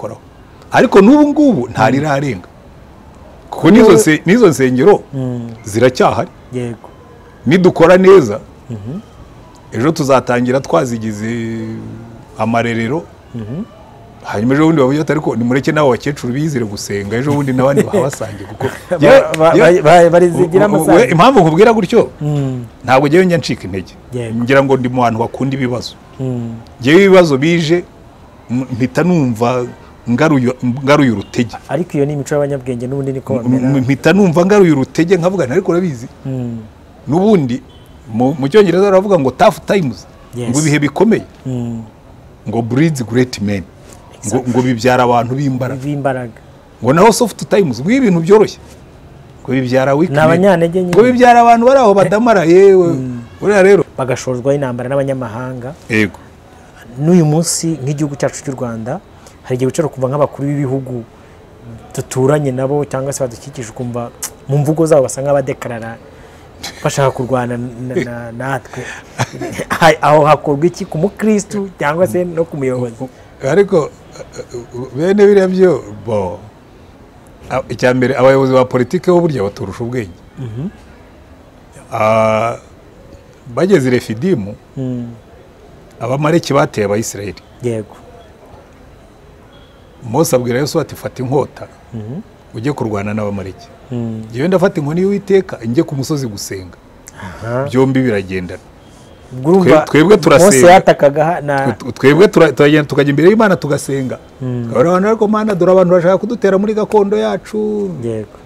ntibabikoraho. Ariko n'ubu ngubu ntarirarenga, kuko n'izo nsengero ziracyahari. Yego. Nidukora neza ejo tuzatangira twazigize amarerero, hanyuma ejo bundi bavuye ati ariko nimureke n'abo bakecuru bizire gusenga, ejo bundi n'abandi bahabasange, kuko barizigira amasaha. Impamvu nkubwira gutyo, ntabwo ngewe njya ncika intege, ngira ngo ndi mu bantu bakunda ibibazo. Ngewe ibibazo bije mpita numva ngaruye urutege. Ariko iyo ni imico y'abanyabwenge n'ubundi niko bamera. Mpita numva ngaruye urutege nkavuga ariko urabizi, n'ubundi mu Cyongereza baravuga ngo tough times, ngo ibihe bikomeye, ngo breeds great men, ngo bibyara abantu b'imbaraga, ngo naho soft times, ngo ibintu byoroshye, ngo bibyara weak men, ngo bibyara abantu bari aho badamara. Yewe uriya rero bagashozwa intambara n'abanyamahanga. Yego. N'uyu munsi nk'igihugu cyacu cy'u Rwanda hari igihe ucara kumva nk'abakuru b'ibihugu duturanye nabo cyangwa se badukikije, ukumva mu mvugo zabo basa nk'abadekarara bashaka kurwana natwe. Aho hakorwa iki ku mukristu cyangwa se no ku muyobozi? Ariko bene biriya byo bo, icya mbere abayobozi ba politike bo burya baturusha ubwenge. Bageze Refidimu, Abamaleki bateye Abayisiraheli. Yego. Mose abwira Yosuwa ati fata inkota ujye kurwana n'Abamaleki, njyewe ndafata inkoni y'Uwiteka njye ku musozi gusenga. Byombi biragendana. Twebwe turasenga, twebwe turagenda tukajya imbere y'Imana tugasenga, abantu ariko Mana dore abantu bashaka kudutera muri gakondo yacu. Yego.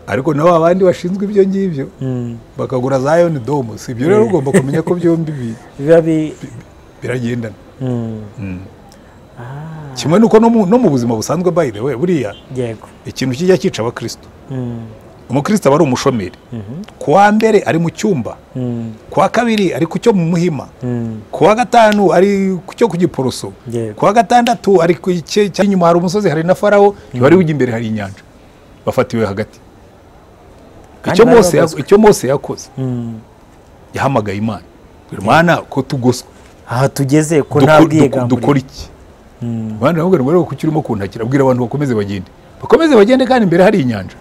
Ariko nabo abandi bashinzwe ibyo ngibyo bakagura Zion Dome. Si ibyo rero ugomba kumenya ko byombi biragendana. Kimwe nuko no mu buzima busanzwe, by the way, buriya ikintu kijya cyica abakristo, umukristo aba ari umushomeri. Kuwa mbere ari mu cyumba, kuwa kabiri ari ku cyo mu Muhima, kuwa gatanu ari ku cyo ku Giporoso, kuwa gatandatu ari ku inyuma hari umusozi, hari na Farawo, ntibari ujya imbere hari inyanja, bafatiwe hagati. Icyo Mose yakoze, yahamagaye Imana, Imana ko tugoswe aha tugeze, ko nta bwiyegambure, dukora iki? Imana iramubwira ngo kuki urimo kuntakira, abwira abantu bakomeze bagende, bakomeze bagende, kandi imbere hari inyanja.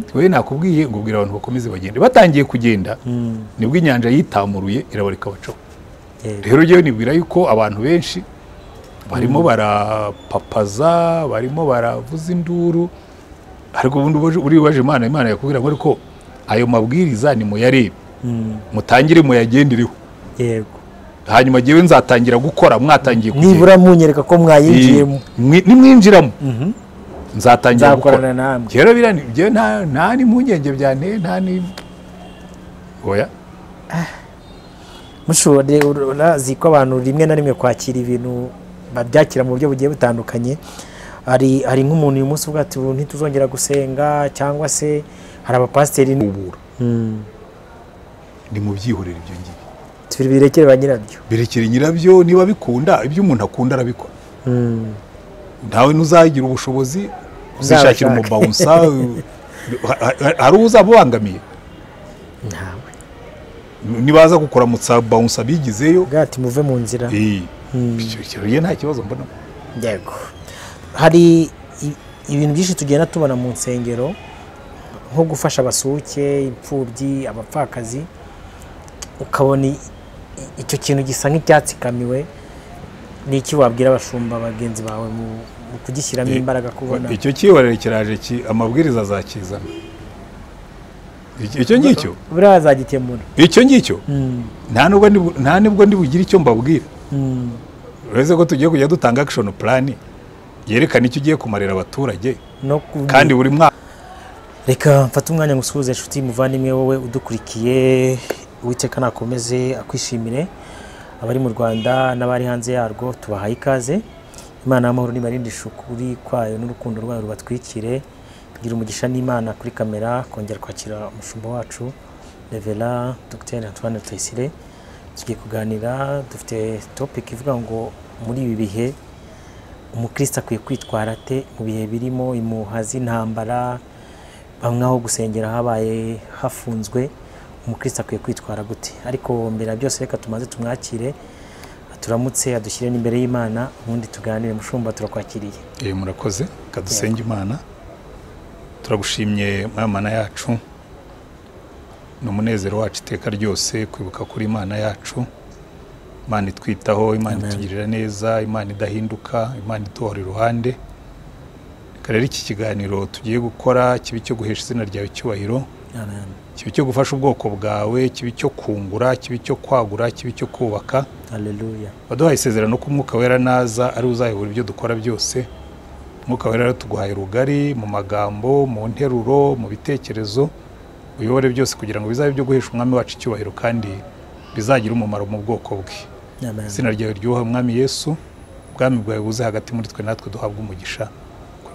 Twe nakubwiye ngo ubwira abantu bakomeze bagende. Batangiye kugenda nibwo inyanja yitamuruye irabareka bacaho. Rero ngewe nibwira yuko abantu benshi barimo barapapaza, barimo baravuza induru, ariko ubundi uri waje Imana, Imana yakubwira ngo ariko ayo mabwiriza ni muyarebe, mutangire muyagendereho. Yego. Hanyuma ngewe nzatangira gukora mwatangiye kugenda, nibura munyereka ko mwayinjiyemo, nimwinjiramo nzatangira gukora namwe. Rero biriya ngewe nta n'impungenge byanteye, nta ni oya. Mushobora urazi ko abantu rimwe na rimwe kwakira ibintu babyakira mu buryo bugiye butandukanye. Hari nk'umuntu uyu munsi uvuga ati ubu ntituzongera gusenga, cyangwa se hari abapasiteri ubura ni mu byihorere ibyo ngibyo, birekere ba nyirabyo, birekere nyirabyo. Niba bikunda ibyo umuntu akunda arabikora. Ntawe ntuzagira ubushobozi uzishakira umubawunsa, hari uzabubangamiye? Ntawe. Nibaza kukuramutsa bawunsa bigizeyo gati muve mu nzira. Nta kibazo mbona. Yego. Hari ibintu byinshi tugenda tubona mu nsengero, nko gufasha abasuke, imfubyi, abapfakazi, ukabona icyo kintu gisa nk'icyatsikamiwe. Ni iki wabwira abashumba bagenzi bawe mu kugishyiramo imbaraga kubona icyo kiyorere kiraje ki amabwiriza azakizana? Icyo ngicyo buriya azagikemura icyo ngicyo. Nta nubwo ndi bugire icyo mbabwira. Uretse ko tugiye kujya dutanga action plan yerekana icyo ugiye kumarira abaturage kandi buri mwaka. Reka mfate umwanya ngusuhuze inshuti muvandimwe wowe udukurikiye, Uwiteka nakomeze akwishimire. Abari mu Rwanda n'abari hanze yarwo tubahaye ikaze. Imana y'amahoro nibarindishe ukuri kwayo n'urukundo rwayo rubatwikire. Gira umugisha n'Imana kuri kamera kongera kwakira umushumba wacu Reverend Dr Antoine Rutayisire. Tugiye kuganira, dufite topic ivuga ngo muri ibi bihe umukristo akwiye kwitwara ate mu bihe birimo impuha z'intambara, bamwe aho gusengera habaye hafunzwe, umukristo akwiye kwitwara gute? Ariko mbere ya byose reka tumaze tumwakire Aturamutse, adushyire n'imbere y'Imana, ubundi tuganire. Mushumba, turakwakiriye. Murakoze, kadusenge Imana. Turagushimye Mana yacu, ni umunezero wacu iteka ryose kwibuka kuri Imana yacu, Imana itwitaho, Imana itugirira neza, Imana idahinduka, Imana ituhora iruhande. Reka rero iki kiganiro tugiye gukora kibe icyo guhesha izina ryawe icyubahiro, kibe icyo gufasha ubwoko bwawe, kibe icyo kungura, kibe icyo kwagura, kibe icyo kubaka. Haleluya. Waduhaye isezerano ko Umwuka Wera naza ari uzayobora ibyo dukora byose. Umwuka Wera tuguhaye rugari mu magambo, mu nteruro, mu bitekerezo, uyobore byose kugira ngo bizabe ibyo guhesha Umwami wacu icyubahiro kandi bizagira umumaro mu bwoko bwe. Amen. Izina ryawe ryubahe Umwami Yesu, ubwami bwawe buze hagati muri twe natwe duhabwe umugisha.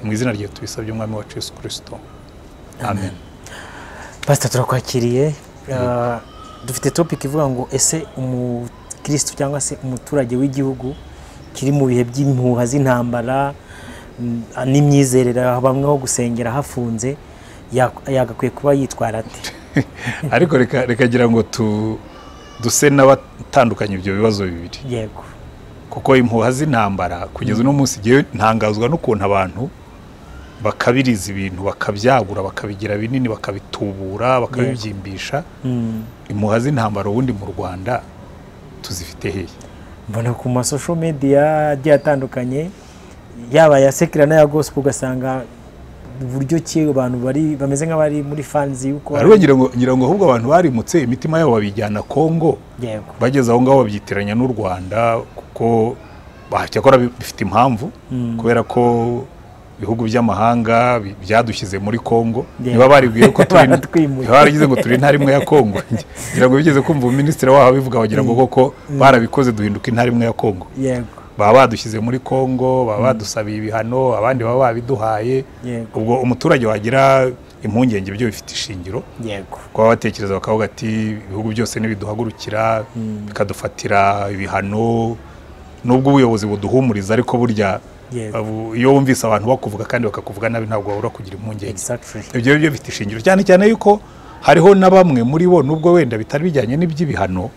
Mu izina ryawe tubisabye Umwami wacu Yesu Kristo. Amen. Pastor, turakwakiriye. Dufite topic ivuga ngo ese umukristo cyangwa se umuturage w'igihugu kiri mu bihe by'impuha z'intambara n'imyizerere, bamwe ho gusengera hafunze, yagakwiye kuba yitwara ate? Ariko reka gira ngo duse n'abatandukanye ibyo bibazo bibiri. Yego. Kuko impuha z'intambara kugeza uno munsi giye ntangazwa n'ukuntu abantu bakabiriza ibintu, bakabyagura, bakabigira binini, bakabitubura, bakabibyimbisha. Impuha z'intambara ubundi mu Rwanda tuzifite hehe? Mbona ku ma social media agiye atandukanye, yaba ya sekira n'aya gospel, ugasanga uburyo ki abantu bari bameze nk'abari muri fans yuko ariko ngira ngo ahubwo abantu barimutse imitima yabo babijyana Kongo. Yego. Bageze aho ngaho babyitiranya n'u Rwanda, kuko cyakora bifite impamvu, kubera ko ibihugu by'amahanga byadushyize muri Kongo. Niba baribwiye ko turi baragize ngo turi intara imwe ya Kongo, ngira ngo bigeze kumva minisitiri waho abivuga bagira ngo koko barabikoze duhinduka intara imwe ya Kongo. Yego. Baba badushyize muri Kongo, baba badusabiye ibihano, abandi baba babiduhaye. Ubwo umuturage wagira impungenge byo bifite ishingiro. Yego. Kuba batekereza bakavuga ati ibihugu byose nibiduhagurukira bikadufatira ibihano, nubwo ubuyobozi buduhumuriza, ariko burya iyo wumvise abantu bakuvuga kandi bakakuvuga nabi ntabwo wabura kugira impungenge. Exactly. Ibyo byo bifite ishingiro, cyane cyane yuko hariho na bamwe muri bo nubwo wenda bitari bijyanye n'iby'ibihano,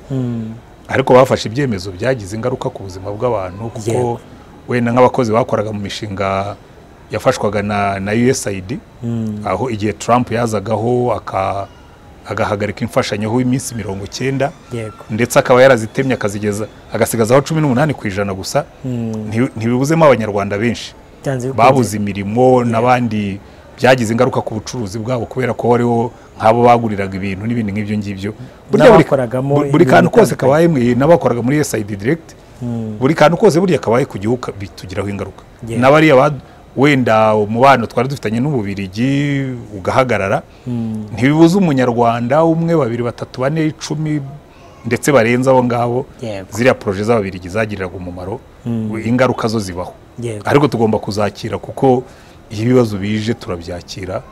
ariko bafashe ibyemezo byagize ingaruka ku buzima bw'abantu, kuko wenda nk'abakozi bakoraga mu mishinga yafashwaga na USAID, aho igihe Trump yazagaho agahagarika imfashanyo ho iminsi 90, ndetse akaba yarazitemye akazigeza agasigazaho 18% gusa, ntibibuzemo abanyarwanda benshi babuze imirimo n'abandi byagize ingaruka ku bucuruzi bwabo, kubera ko hariho nk'abo baguriraga ibintu n'ibindi nk'ibyo ngibyo. Buri kantu kose kabaye n'abakoraga muri USAID direct, buri kantu kose burya kabaye ku gihugu bitugiraho ingaruka. N'abariya wenda umubano twari dufitanye n'Ububirigi ugahagarara, ntibibuza umunyarwanda umwe, babiri, batatu, bane, 10 ndetse barenze abo ngabo, ziriya projet z'Ababirigi zagiriraga umumaro, ingaruka zo zibaho. Ariko tugomba kuzakira kuko iyo ibibazo bije turabyakira.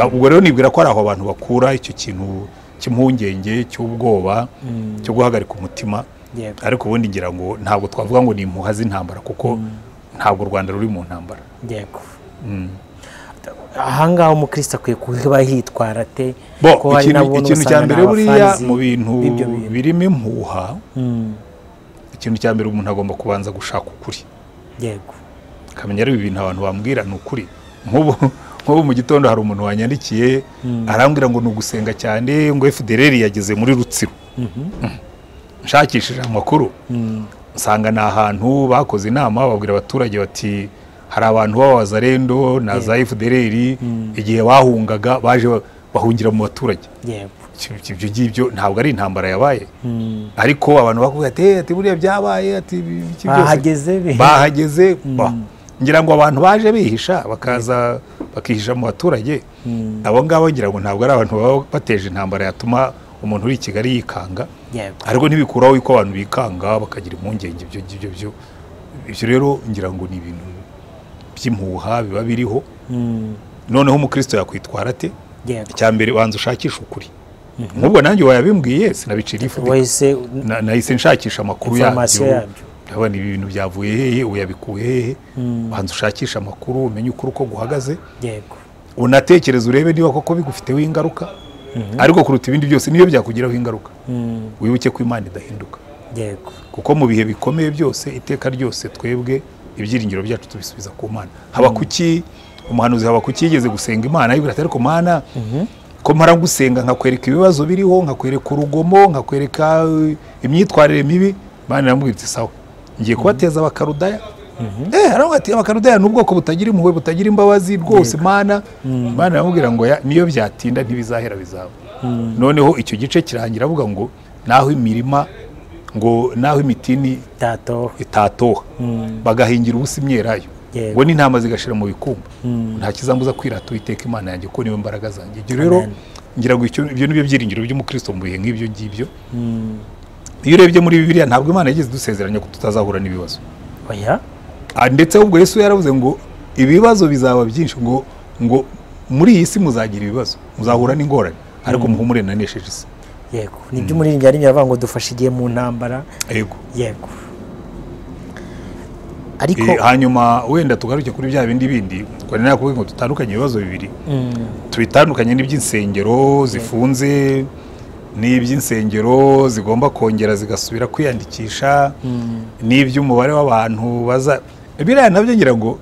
Ubwo rero nibwira ko ari aho abantu bakura icyo kintu cy'impungenge, cy'ubwoba, cyo guhagarika umutima. Ariko ubundi ngira ngo ntabwo twavuga ngo ni impuha z'intambara, kuko ntabwo u Rwanda ruri mu ntambara. Yego. Ahangaha umukristo akwiye kuba hitwara ate? Ko ikintu cya mbere buriya mu bintu birimo impuha, ikintu cya mbere umuntu agomba kubanza gushaka ukuri. Yego. Akamenya ari ibintu abantu bambwira ni ukuri. Nk'ubu mu gitondo hari umuntu wanyandikiye arambwira ngo ni ugusenga cyane, ngo FDLR yageze muri Rutsiro. Nshakishije amakuru nsanga ni ahantu bakoze inama babwira abaturage bati hari abantu b'abazarendo na za FDLR igihe bahungaga baje bahungira mu baturage. Ibyo ngibyo ntabwo ari intambara yabaye, ariko abantu bakuvuga ati buriya byabaye, ati iki byose bahageze. Ngira ngo abantu baje bihisha bakaza bakihisha mu baturage, abo ngabo ngira ngo ntabwo ari abantu baba bateje intambara yatuma umuntu uri i Kigali yikanga. Ariko ntibikuraho yuko abantu bikanga bakagira impungenge. Ibyo ngibyo byo ibyo rero ngira ngo ni ibintu by'impuha biba biriho. Noneho umukristo yakwitwara ate? Icya mbere banza ushakisha ukuri. Nk'ubwo nanjye wayabimbwiye sinabicira ifu, nahise nshakisha amakuru yabyo. Ndabona ibi bintu byavuye hehe, uyabikuye hehe? Banza ushakisha amakuru umenye ukuri uko guhagaze. Yego. Unatekereza urebe niba koko bigufiteho ingaruka. Ariko kuruta ibindi byose niyo byakugiraho ingaruka, wibuke ko Imana idahinduka. Yego. Kuko mu bihe bikomeye byose iteka ryose twebwe ibyiringiro byacu tubisubiza ku Mana. Habakuki umuhanuzi Habakuki yigeze gusenga Imana yibwira ati ariko Mana ko mpara gusenga nkakwereka ibibazo biriho, nkakwereka urugomo, nkakwereka imyitwarire mibi. Imana iramubwira iti sawa, ngiye kubateza abakarudaya. Aravuga ati abakarudaya ni ubwoko butagira impuhwe, butagira imbabazi rwose Mana. Imana iramubwira ngo niyo byatinda ntibizahera bizaba. Noneho icyo gice kirangira avuga ngo naho imirima, ngo naho imitini itatoha bagahingira ubusa imyelayo, ngo n'intama zigashira mu bikumba, nta kizambuza kwirata Uwiteka Imana yanjye kuko niwe mbaraga zanjye. Ibyo rero ngira ngo ibyo nibyo byiringiro by'umukristo mu bihe nk'ibyo ngibyo. Iyo urebye muri Bibiliya ntabwo Imana yigeze idusezeranya ko tutazahura n'ibibazo. Oya. Ndetse ubwo Yesu yaravuze ngo ibibazo bizaba byinshi, ngo muri iyi si muzagira ibibazo, muzahura n'ingorane, ariko muhumure nanesheje isi. Yego, nibyo umuririmbyi yaririmbye avuga ngo dufashe igihe mu ntambara. Yego. Yego. Ariko hanyuma wenda tugaruke kuri bya bindi twari nakubwiye ngo tutandukanye ibibazo bibiri. Tubitandukanye n'iby'insengero zifunze, n'iby'insengero zigomba kongera zigasubira kwiyandikisha, n'iby'umubare w'abantu baza. Biriya nabyo ngira ngo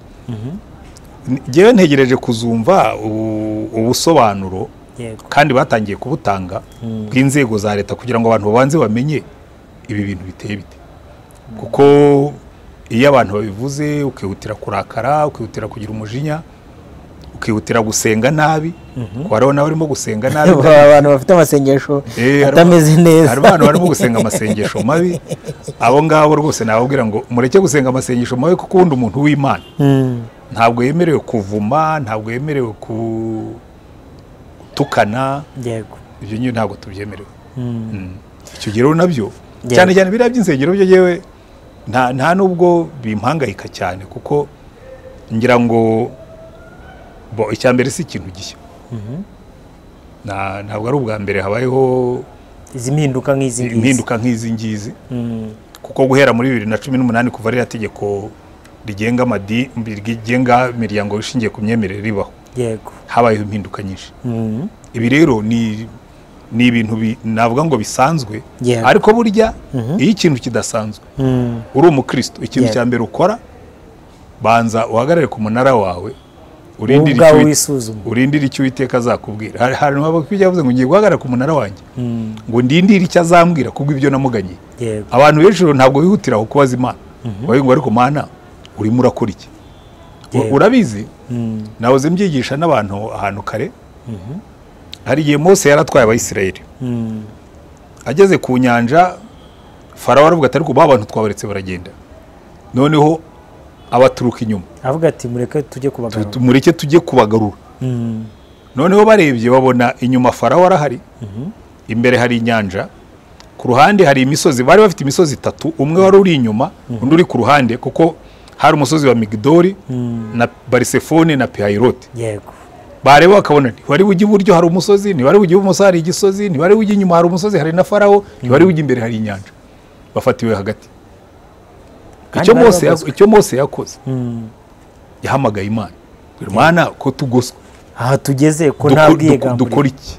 njyewe ntegereje kuzumva ubusobanuro kandi batangiye kubutanga bw'inzego za leta kugira ngo abantu babanze bamenye ibi bintu biteye bite. Kuko iyo abantu babivuze ukihutira kurakara, ukihutira kugira umujinya, ukihutira gusenga nabi, kuko hariho n'abarimo gusenga nabi, abantu bafite amasengesho atameze neza, hari abantu barimo gusenga amasengesho mabi. Abo ngabo rwose nababwira ngo mureke gusenga amasengesho mabi, kuko ubundi umuntu w'Imana ntabwo yemerewe kuvuma, ntabwo yemerewe kutukana. Yego. Ibyo nyine ntabwo tubyemerewe. Icyo gihe rero nabyo cyane cyane biriya by'insengero byo yewe nta nubwo bimpangayika cyane, kuko ngira ngo bo icya mbere si ikintu gishya. Ntabwo ari ubwa mbere habayeho izi mpinduka nk'izi ngizi, impinduka nk'izi ngizi. Kuko guhera muri 2018 kuva ririya tegeko rigenga rigenga imiryango ishingiye ku myemerere ribaho, yego, habayeho impinduka nyinshi. Ibi rero ni ibintu navuga ngo bisanzwe, ariko burya iyo ikintu kidasanzwe uri umukristo, ikintu cya mbere ukora banza uhagarare ku munara wawe, urindire icyo Uwiteka azakubwira. Hari abavuze ngo ngiye guhagarara ku munara wanjye ngo ndindire icyo azambwira kubwo ibyo namuganyiye. Abantu benshi ntabwo bihutira kubaza Imana, bavuga ngo ariko Mana urimo urakora iki? Urabizi, nahoze mbyigisha n'abantu ahantu kare. Hari igihe Mose yaratwaye Abayisiraheli, ageze ku nyanja Farawo aravuga ati ariko ba bantu twabaretse baragenda. Noneho abaturuka inyuma avuga ati mureke tujye kubagarura, mureke tujye kubagarura. Noneho barebye babona inyuma Farawo arahari, imbere hari inyanja, ku ruhande hari imisozi. Bari bafite imisozi itatu, umwe wari uri inyuma, undi uri ku ruhande, kuko hari umusozi wa Migdoli na Barisefone na Pihayirote. Yego. Bareba bakabona ntibari bujye iburyo hari umusozi, ntibari bujye ibumoso hari igisozi, ntibari bujye inyuma hari umusozi hari na Farawo, ntibari bujye imbere hari inyanja. Bafatiwe hagati. Icyo Mose yakoze, yahamagaye Imana. Imana ko tugoswe, aha tugeze ko nta bwigambure, dukora iki?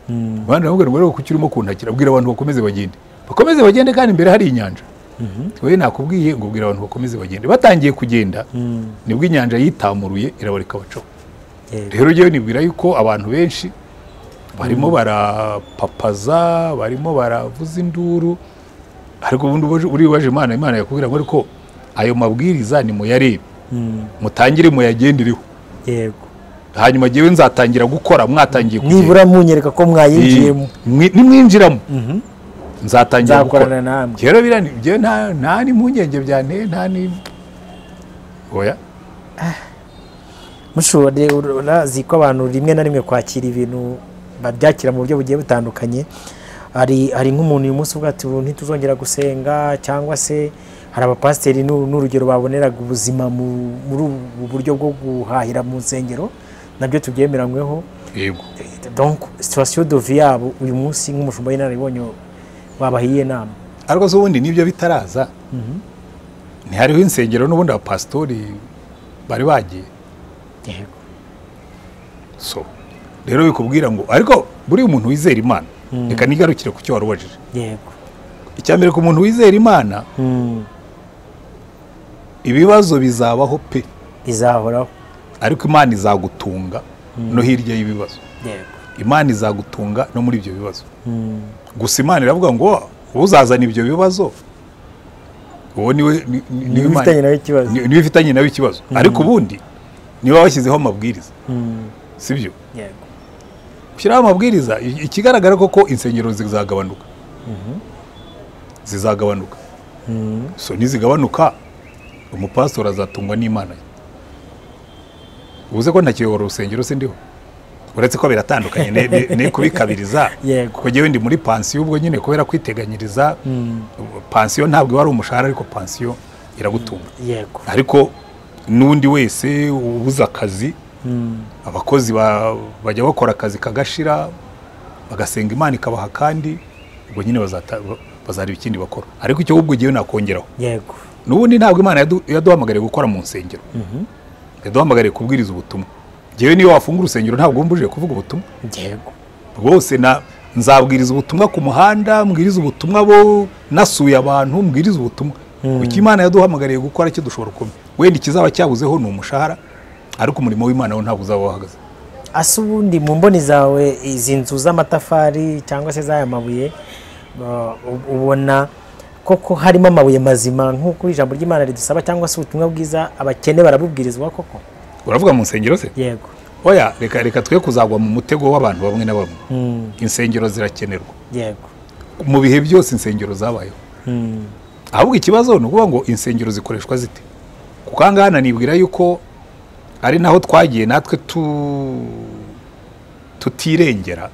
Imana iramubwira ngo rero kuki urimo kuntakira, abwira abantu bakomeze bagende, bakomeze bagende kandi imbere hari inyanja. Twe nakubwiye ngo ubwira abantu bakomeze bagende. Batangiye kugenda nibwo inyanja yitamuruye irabareka bacaho. Rero njyewe nibwira yuko abantu benshi barimo barapapaza, barimo baravuza induru, ariko ubundi uri waje Imana, Imana yakubwira ngo ariko ayo mabwiriza ni muyarebe, mutangire muyagendereho. Yego. Hanyuma njyewe nzatangira gukora mwatangiye kugenda, nibura munyereka ko mwayinjiyemo, nimwinjiramo nzatangira gukora. Rero biriya njyewe nta n'impungenge byanteye, nta ni oya. Mushobora urazi ko abantu rimwe na rimwe kwakira ibintu babyakira mu buryo bugiye butandukanye. Hari nk'umuntu uyu munsi uvuga ati ubu ntituzongera gusenga, cyangwa se hari abapasiteri n'urugero baboneraga ubuzima muri ubu buryo bwo guhahira mu nsengero, nabyo tubyemeranyweho. Yego. Donc situation de vie yabo uyu munsi nk'umushumba w'inararibonye wabahiye inama. Ariko se ubundi nibyo bitaraza, ntihariho insengero n'ubundi abapasitori bari bagiye. Yego. So rero bikubwira ngo ariko buri umuntu wizera Imana, reka nigarukire ku cyo warubajije. Yego. Icya mbere, ku muntu wizera Imana, ibibazo bizabaho pe, bizahoraho, ariko Imana izagutunga no hirya y'ibibazo. Imana izagutunga no muri ibyo bibazo. Gusa Imana iravuga ngo uzazana ibyo bibazo uwo niwe niwe ifitanye nawe ikibazo. Ariko ubundi niba washyizeho amabwiriza, sibyo? Gushyiraho amabwiriza, ikigaragara koko insengero zizagabanuka, zizagabanuka. So nizigabanuka umupastor azatungwa n'Imana. Ubuze ko ntakiyobora urusengero se ndiho, uretse ko biratandukanye ne kubikabiriza, kuko jewe ndi muri pansiyo ubwo nyine kubera kwiteganyiriza. Pansiyo ntabwo wari umushahara, ariko pansiyo iragutunga. Ariko n'undi wese ubuza akazi, abakozi bajya bakora akazi kagashira bagasenga Imana ikabaha, kandi ubwo nyine bazareba ikindi bakora. Ariko icyo ubwo gihe nakongeraho, yego, n'ubundi ntabwo Imana yaduhamagariye gukora mu nsengero, yaduhamagariye kubwiriza ubutumwa. Jewe niyo wafunga urusengero ntabwo mbujije kuvuga ubutumwa. Yego rwose, na nzabwiriza ubutumwa ku muhanda, mbwiriza ubutumwa bo nasuye abantu, mbwiriza ubutumwa. Kuko Imana yaduhamagariye gukora icyo dushobora kumenya. Wenda ikizaba cyabuzeho ni umushahara, ariko umurimo w'Imana wo ntabwo uzaba wahagaze. Ase ubundi mu mboni zawe izi nzu z'amatafari cyangwa se z'aya mabuye, ubona koko harimo amabuye mazima nk'uko ijambo ry'Imana ridusaba, cyangwa se ubutumwa bwiza abakene barabubwirizwa koko? Uravuga mu nsengero se? Yego. Oya, reka twe kuzagwa mu mutego w'abantu bamwe na bamwe. Insengero zirakenerwa. Yego. Mu bihe byose insengero zabayeho. Ahubwo ikibazo ni ukuvuga ngo insengero zikoreshwa zite? Kuko aha ngaha nibwira yuko ari naho twagiye natwe tutirengera.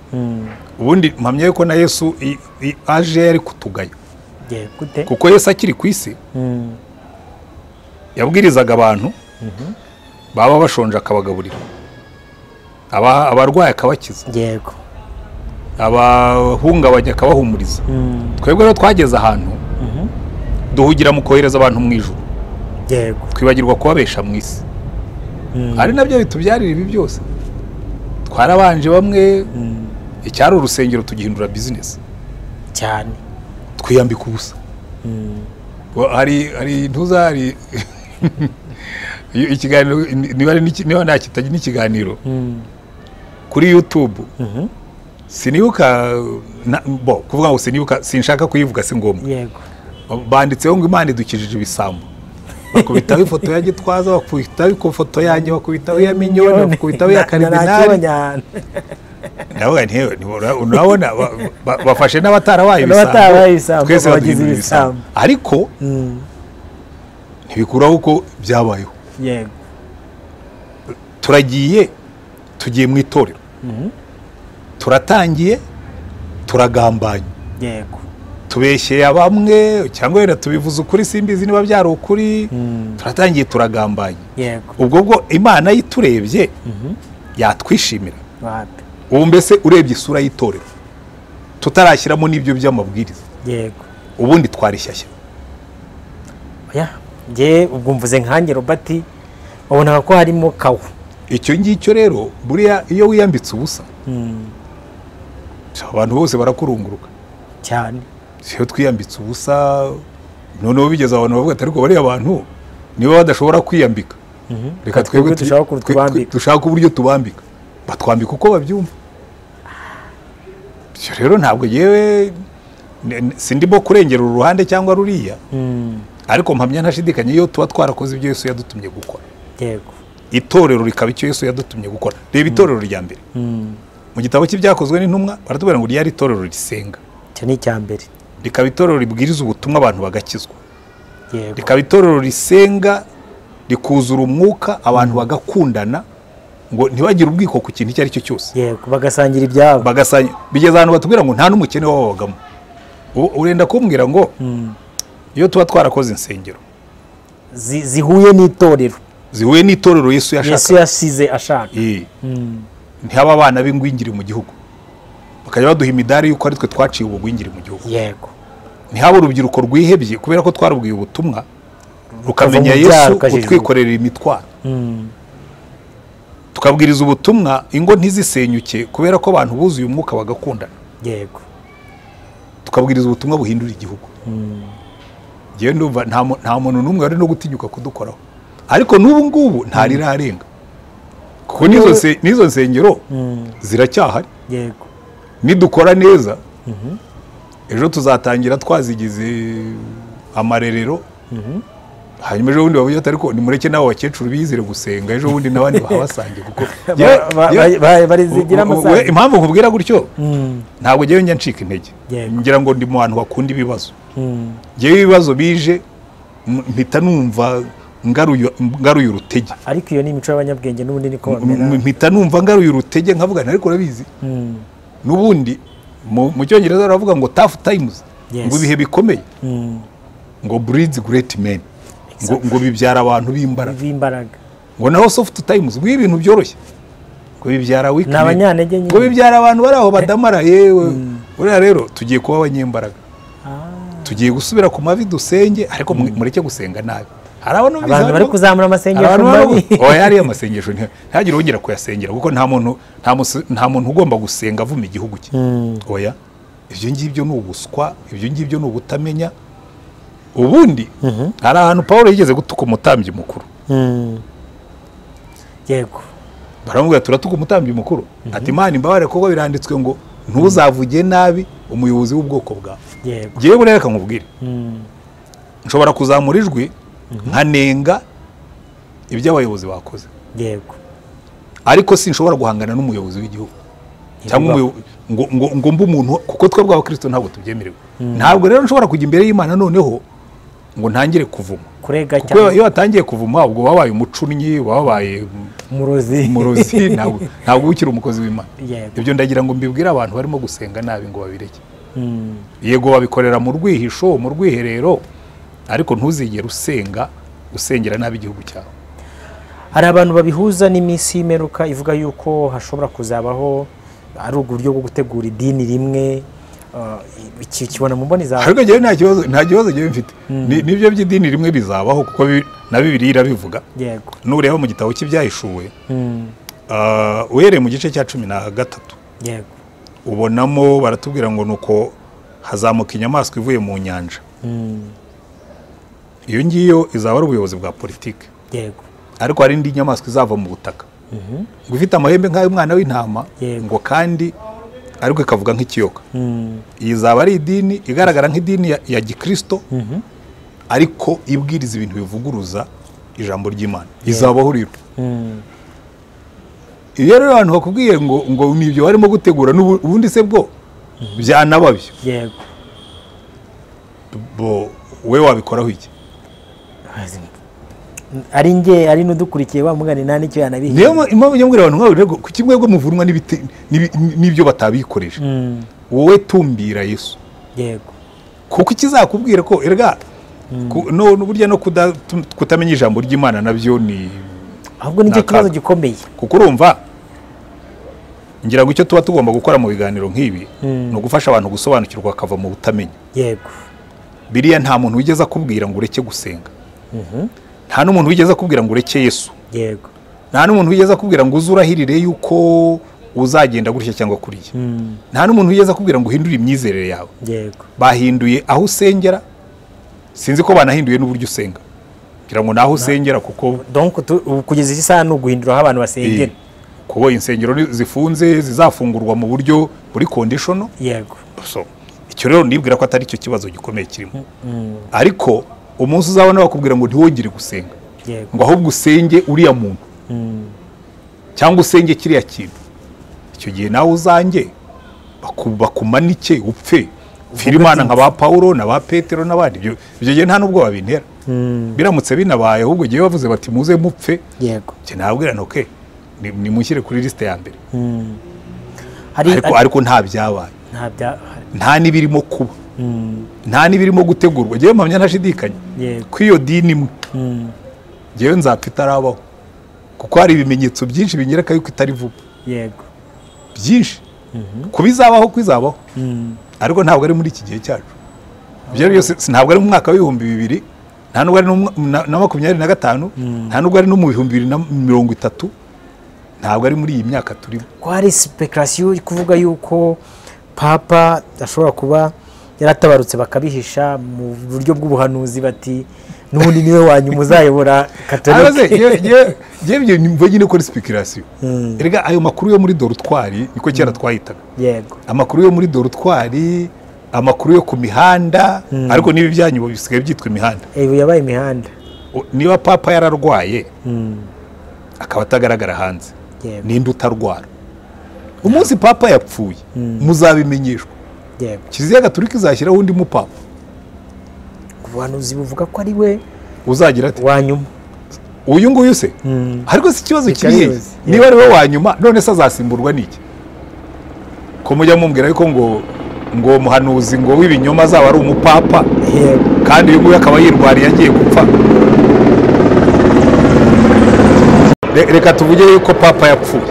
Ubundi mpamya yuko na Yesu aje yari kutugaya. Kuko Yesu akiri ku isi yabwirizaga abantu baba bashonje akabagaburira, abarwayi akabakiza, yego, abahungabanya akabahumuriza. Twebwe rero twageze ahantu duhugira mu kohereza abantu mu ijuru, yego, twibagirwa kubabesha mu isi. Ari nabyo bitubyarira ibi byose. Twarabanje bamwe icyari urusengero tugihindura business cyane, twiyambika ubusa. Hari ntuzari ikiganiro niba nakitagira n'ikiganiro kuri YouTube, sinibuka bo kuvuga ngo sinibuka, sinshaka kuyivuga si ngombwa. Yego. Banditseho ngo Imana idukijije ibisambo, bakubitaho ifoto ya Gitwaza, bakubitaho ifoto yanjye, bakubitaho iya Mignone, bakubitaho iya Karidinali. Ndavuga nti urabona bafashe n'abatarabaye ibisambo, twese bagize ibisambo, ariko ntibikuraho uko byabayeho. Yego. Turagiye, tugiye mu itorero, turatangiye, turagambanye. Yego. Tubeshyeye bamwe cyangwa wenda tubivuze ukuri, simbizi niba byari ukuri. Turatangiye turagambanye. Yego. Ubwo bwo Imana yiturebye yatwishimira. Ubu mbese urebye isura y'itorero tutarashyiramo n'ibyo by'amabwiriza, yego, ubundi twarishyashya. Oya, nge ubwo mvuze nkanjye Robert, ubona ko harimo kawo. Icyo ngicyo rero buriya iyo wiyambitse ubusa abantu bose barakurunguruka cyane. Iyo twiyambitse ubusa noneho bigeze abantu bavuga ati ariko bariya abantu niba badashobora kwiyambika, reka twebwe dushaka uburyo tubambika, batwambika uko babyumva. Ibyo rero ntabwo yewe sindimo kurengera uruhande cyangwa ruriya, ariko mpamya ntashidikanya iyo tuba twarakoze ibyo Yesu yadutumye gukora. Yego. Itorero rikaba icyo Yesu yadutumye gukora. Reba itorero rya mbere mu gitabo cy'ibyakozwe n'intumwa baratubwira ngo ryari itorero risenga. Icyo ni icya mbere. Rikaba itorero ribwiriza ubutumwa abantu bagakizwa. Yego. Rikaba itorero risenga rikuzura umwuka abantu bagakundana, ngo ntibagire ubwiko ku kintu icyo ari cyo cyose. Yego, bagasangira ibyabo. Bagasangira. Bigeze ahantu batubwira ngo nta n'umukene wababagamo. Urenda kumbwira ngo iyo tuba twarakoze insengero zihuye n'itorero, zihuye n'itorero Yesu yashaka, Yesu yasize ashaka, ntihaba abana b'ingwingiri mu gihugu bakajya baduha imidari yuko ari twe twaciye ubugwingiri mu gihugu. Yego. Ntihaba urubyiruko rwihebye kubera ko twarubwiye ubutumwa rukamenya Yesu utwikorera imitwaro. Tukabwiriza ubutumwa ingo ntizisenyuke kubera ko abantu buzuye umwuka bagakundana. Yego. Tukabwiriza ubutumwa buhindura igihugu. Ngewe ndumva nta muntu n'umwe wari no gutinyuka kudukoraho, ariko n'ubu ngubu ntarirarenga, kuko n'izo nsengero ziracyahari. Yego. Nidukora neza ejo tuzatangira twazigize amarerero, hanyuma ejo bundi bavuye ariko nimureke n'abo bakecuru bizire gusenga, ejo bundi n'abandi bahabasange, kuko barizigira amasaha. Impamvu nkubwira gutyo, ntabwo ngewe njya ncika intege, ngira ngo ndi mu bantu bakunda ibibazo. Ngewe ibibazo bije mpita numva ngaruye urutege. Ariko iyo ni imico y'abanyabwenge n'ubundi niko bamera. Mpita numva ngaruye urutege nkavuga ariko urabizi, n'ubundi mu Cyongereza baravuga ngo tough times, ngo ibihe bikomeye, ngo breeds great men, ngo bibyara abantu b'imbaraga, ngo naho soft times, ngo ibintu byoroshye, ngo bibyara weak men, ngo bibyara abantu bari aho badamara. Yewe uriya rero tugiye kuba abanyembaraga, tugiye gusubira ku mavi dusenge, ariko mureke gusenga nabi. Hari abantu bari kuzamura amasengesho mabi. Oya, ari amasengesho ntihagire wongera kuyasengera, kuko nta muntu ugomba gusenga avuma igihugu cye. Oya, ibyo ngibyo ni ubuswa, ibyo ngibyo ni ubutamenya. Ubundi hari ahantu Paul yigeze gutuka umutambyi mukuru. Yego. Baramubwira turatuka umutambyi mukuru, ati Imana imbabare kuko biranditswe ngo ntuzavuge nabi umuyobozi w'ubwoko bwawe. Yego. Ngewe buriya reka nkubwire, nshobora kuzamura ijwi nkanenga ibyo abayobozi bakoze. Yego. Ariko sinshobora guhangana n'umuyobozi w'igihugu cyangwa ngo mbe umuntu, kuko twebwe abakristo ntabwo tubyemerewe. Ntabwo rero nshobora kujya imbere y'Imana noneho ngo ntangire kuvuma, kuko iyo watangiye kuvuma ubwo wabaye umucunnyi, wabaye umurozi, ntabwo ukiri umukozi w'Imana. Ibyo ndagira ngo mbibwire abantu barimo gusenga nabi ngo babireke. Yego babikorera mu rwihisho, mu rwiherero, ariko ntuzigere usenga usengera nabi igihugu cyawe. Hari abantu babihuza n'iminsi y'imperuka ivuga yuko hashobora kuzabaho ari uburyo bwo gutegura idini rimwe, kibona mu mboni zawe. Ariko ngewe nta kibazo ngewe mfite. Nibyo by'idini rimwe bizabaho, kuko na Bibiliya irabivuga. Yego. Nureba mu gitabo cy'Ibyahishuwe, uhereye mu gice cya 13, yego, ubonamo baratubwira ngo nuko hazamuka inyamaswa ivuye mu nyanja. Iyo ngiyo izaba ari ubuyobozi bwa politike. Yego. Ariko hari indi nyamaswa izava mu butaka, ngo ifite amahembe nk'ay'umwana w'intama, ngo kandi ariko ikavuga nk'ikiyoka. Iyi izaba ari idini igaragara nk'idini ya gikristo, ariko ibwiriza ibintu bivuguruza ijambo ry'Imana. Izabaho rero. Iyo rero abantu bakubwiye ngo nibyo barimo gutegura, n'ubundi se bwo byanababyo. Yego. Bo we wabikoraho iki? Ari nge ari n'udukurikiye wa mugani nta nicyo yanabihe. Niyo impamvu nyamwira abantu nk'abo rero, kuki mwebwe muvunwa n'ibyo batabikoresha. Wowe tumbira Yesu. Yego. Kuko ikizakubwira ko erega no burya no kutamenya ijambo ry'Imana nabyo ni ahubwo nicyo kibazo gikomeye. Kuko urumva ngira ngo icyo tuba tugomba gukora mu biganiro nk'ibi ni ugufasha abantu gusobanukirwa akava mu butamenya. Yego. Biriya nta muntu wigeze akubwira ngo ureke gusenga. Nta n'umuntu wigeze akubwira ngo ureke Yesu. Yego. Nta n'umuntu wigeze akubwira ngo uzurahirire yuko uzagenda gutya cyangwa kuriya. Nta n'umuntu wigeze akubwira ngo uhindure imyizerere yawe. Yego. Bahinduye aho usengera, sinzi ko banahinduye n'uburyo usenga. Ngira ngo naho usengera, kuko donc kugeza iki saha no guhindura aho abantu basengera. Kuko insengero zifunze zizafungurwa mu buryo buri conditional. Yego. So icyo rero nibwira ko atari cyo kibazo gikomeye kirimo. Ariko umunsi uzabona bakubwira ngo ntiwongere gusenga, ngo ahubwo usenge uriya muntu cyangwa usenge kiriya kintu, icyo gihe nawe uzange bakumanike upfe upfire Imana nka ba Paulo na ba Petero n'abandi. Ibyo gihe nta nubwo babintera. Biramutse binabaye ahubwo gihe bavuze bati muze mupfe, yego, njye nabwira nti okay, nimushyire kuri liste ya mbere. Ariko nta byabaye, nta n'ibirimo kuba, nta n'ibirimo gutegurwa. Ngewe mpamya ntashidikanya ko iyo dini imwe ngewe nzapfa itarabaho, kuko hari ibimenyetso byinshi binyereka yuko itari vuba. Yego. Byinshi kubizabaho kwizabaho, ariko ntabwo ari muri iki gihe cyacu. Ibyo byose ntabwo ari mu mwaka w'2000, nta nubwo ari na 25, nta nubwo ari no mu 2030, ntabwo ari muri iyi myaka turimo. Ko hari speculation kuvuga yuko Papa ashobora kuba yaratabarutse bakabihisha mu buryo bw'ubuhanuzi bati n'ubundi niwe wanyu muzayobora Katolike. Yewe mvuye nyine kuri speculation. Erega ayo makuru yo muri dorutwari niko kera twahitaga. Yego. Amakuru yo muri dorutwari, amakuru yo ku mihanda, ariko niba ibyanyu bisigaye byitwa imihanda. Yabaye imihanda. Niba papa yararwaye akaba atagaragara hanze, ninde utarwara? Umunsi papa yapfuye muzabimenyeshwa. Yego. Kiliziya Gatolika izashyiraho undi mupapa. Ubuhanuzi buvuga ko ari we uzagira ati wa nyuma. Uyu nguyu se? Ariko si ikibazo kiri niba ari we wa nyuma, none se azasimburwa n'iki? Ko mujya mumbwira yuko ngo muhanuzi ngo w'ibinyoma azaba ari umupapa, kandi uyu nguyu akaba yirwariye agiye gupfa. Reka tuvuge yuko papa yapfuye,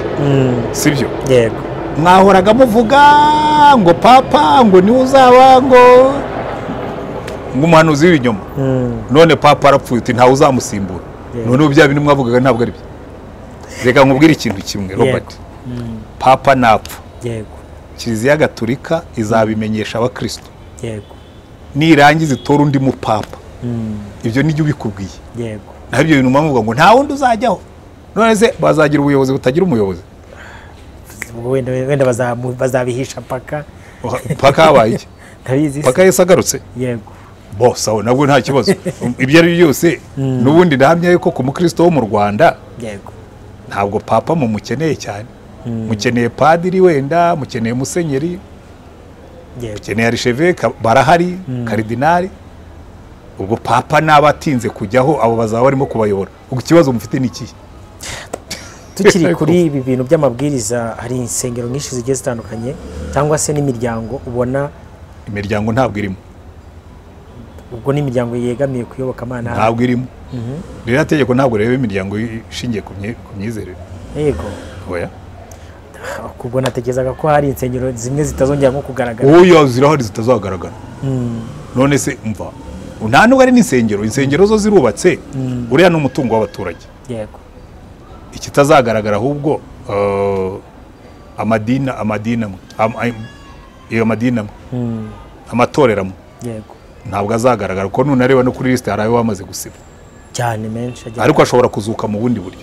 sibyo? Yego. Mwahoraga muvuga ngo papa ngo niwe uzaba ngo umuhanuzi w'ibinyoma, none papa arapfuye uti ntawe uzamusimbura. None bya bintu mwavugaga ntabwo ari byo. Reka nkubwire ikintu kimwe Robert, papa napfa, yego, Kiliziya Gatolika izabimenyesha abakristo, yego, nirangiza itora undi mupapa. Ibyo nijye ubikubwiye. Yego. Naho ibyo bintu mwavuga ngo nta wundi uzajyaho, none se bazagira ubuyobozi butagira umuyobozi? Wenda bazabihisha paka paka habaye iki? Ndabizi paka Yesu agarutse. Yego. Bo sawa, nabwo nta kibazo. Ibyo ari byose n'ubundi ndahamya yuko ku mukristo wo mu Rwanda, yego, ntabwo papa mumukeneye cyane. Mukeneye padiri wenda, mukeneye musenyeri, mukeneye archevêque, barahari, karidinali. Ubwo papa nabatinze kujyaho abo bazaba barimo kubayobora. Ubwo ikibazo mufite ni ikihe? Tukiri kuri ibi bintu by'amabwiriza, hari insengero nyinshi zigiye zitandukanye cyangwa se n'imiryango ubona. Imiryango ntabwo irimo. Ubwo n'imiryango yegamiye kuyoboka Imana ntabwo irimo. Ririya tegeko ntabwo reba imiryango ishingiye ku myizerere. Yego. Oya. Ubwo natekerezaga ko hari insengero zimwe zitazongera nko kugaragara. Oya, zirahari zitazagaragara. None se umva, nta nubwo ari n'insengero, insengero zo zirubatse, uriya ni umutungo w'abaturage. Yego. Ikitazagaragara ahubwo amadini iyo madini amwe, amatorero amwe, yego, ntabwo azagaragara kuko nunareba no kuri liste hari ayo bamaze gusiba cyane menshi, ariko ashobora kuzuka mu bundi buryo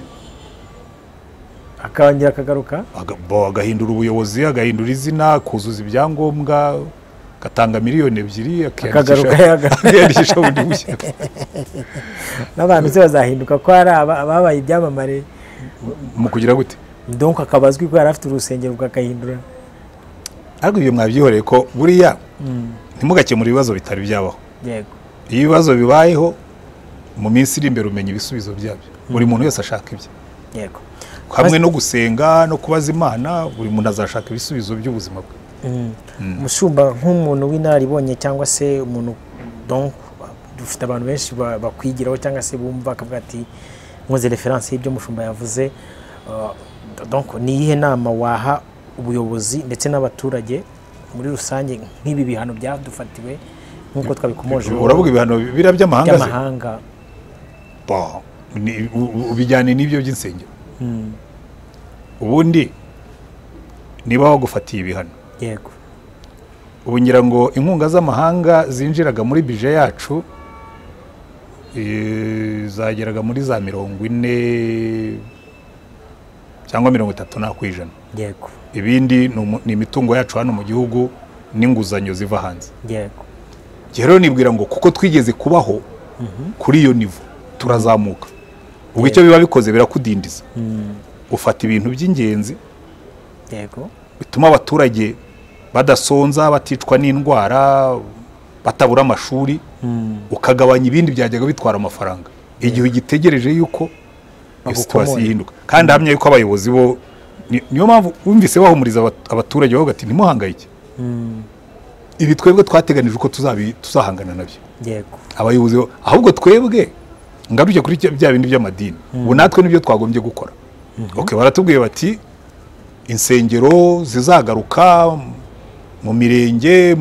akongera akagaruka, agahindura ubuyobozi, agahindura izina, kuzuza ibyangombwa, agatanga 2 miliyoni akiyandikisha bundi bushya. N'abantu se bazahinduka ko hari ababaye ibyamamare mu kugira gute? Donc akaba azwi ko yari afite urusengero rwakahindura. Ariko ibyo mwabyihoreye ko buriya ntimugakemura ibibazo bitari byabaho. Yego. Iyo ibibazo bibayeho mu minsi iri imbere umenya ibisubizo byabyo. Buri muntu wese ashaka ibye. Yego. Hamwe no gusenga no kubaza Imana, buri muntu azashaka ibisubizo by'ubuzima bwe. Mushumba, nk'umuntu w'inararibonye cyangwa se umuntu, donc dufite abantu benshi bakwigiraho cyangwa se bumva akavuga ati nkoze reference y'ibyo mushumba yavuze, donc ni iyihe nama waha ubuyobozi ndetse n'abaturage muri rusange nk'ibi bihano byadufatiwe nk'uko twabikomoje? Uravuga ibihano biriya by'amahanga se? By'amahanga. Ubijyane n'ibyo by'insengero. Ubundi niba bagufatiye ibihano, yego, ubu ngira ngo inkunga z'amahanga zinjiraga muri bije yacu zageraga muri za 40 cyangwa 30%. Yego. Ibindi ni imitungo yacu hano mu gihugu n'inguzanyo ziva hanze. Yego. Rero nibwira ngo kuko twigeze kubaho kuri iyo nivo turazamuka. Ubwo icyo biba bikoze birakudindiza. Ufata ibintu by'ingenzi, yego, bituma abaturage badasonza, baticwa n'indwara, batabura amashuri, ukagabanya ibindi byajyaga bitwara amafaranga igihe ugitegereje yuko situation ihinduka. Kandi hamye yuko abayobozi bo niyo mpamvu wumvise bahumuriza abaturage bavuga ati ntimuhangayike, ibi twebwe twateganije uko tuzahangana nabyo. Yego. Abayobozi ahubwo twebwe ngaruke kuri bya bindi by'amadini, ubu natwe nibyo twagombye gukora. Okay, baratubwiye bati insengero zizagaruka mu mirenge,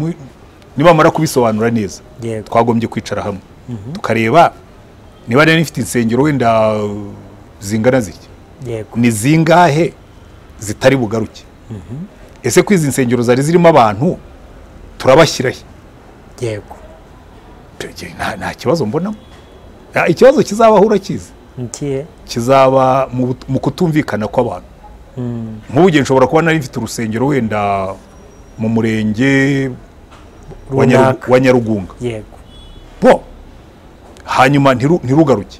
nibamara kubisobanura neza twagombye kwicara hamwe tukareba niba rero ifite insengero wenda zingana ziki, ni zingahe zitari bugaruke. Ese ko izi nsengero zari zirimo abantu turabashyirahe? Yego. Nta kibazo mbonamo. Ikibazo kizabaho urakizi. Nkiye? Kizaba mu kutumvikana kw'abantu. Nk'ubu nshobora kuba nari mfite urusengero wenda mu murenge wa Nyarugunga. Yego. Bo hanyuma ntirugaruke.